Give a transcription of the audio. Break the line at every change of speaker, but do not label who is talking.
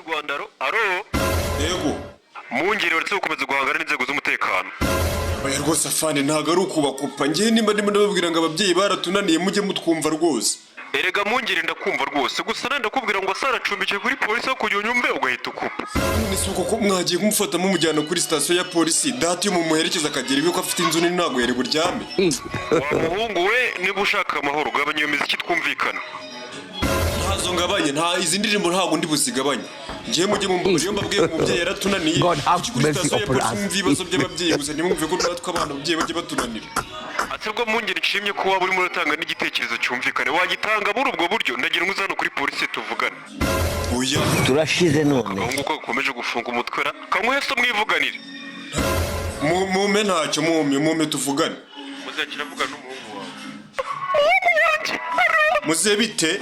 Rwanda. Alo, alo?
Yego.
Mungeri, uretse gukomeza guhangana n'inzego z'umutekano.
Oya rwose afande, ntabwo ari ukubakupa. Njyewe nimba ndimo ndababwira ngo ababyeyi baratunaniye, mujye mutwumva rwose.
Erega mungeri, ndakumva rwose, gusa nenda ndakubwira ngo asaracumbikiye kuri polisi, aho kugira unyumve ugahita ukupa.
None si uko ko mwagiye kumufata mumujyana kuri sitasiyo ya polisi, data iyo mumuherekeza akagera iwe, ko afite inzu nini, ntabwo yari buryame?
Wa muhungu we, niba ushaka amahoro, gabanya iyo miziki twumvikana.
Ntazo ngabanye, nta izi ndirimbo ntabwo ndi buzigabanye. Ngewe mujye mumbabarira, iyo mbabwiye ngo umubyeyi yaratunaniye.
God have
Kuki kuri
mercy
sitasiyo ya
upon
polisi
us.
mwumva ibibazo by'ababyeyi gusa, ntimwumve ko natwe abana ababyeyi bajya batunanira?
Ase bwo mungeri, nshimye ko waba urimo uratanga n'igitekerezo cyumvikane, wagitanga muri ubwo buryo. Ndagira ngo uze hano kuri polisi tuvugane.
Oya.
Turashize none.
Agahungu ko gakomeje gufunga umutwe ra, kanyweye so mwivuganire.
Mumpe ntacyo, mumpe tuvugane.
Muzakira, avugana n'umuhungu wawe.
Muze, bite?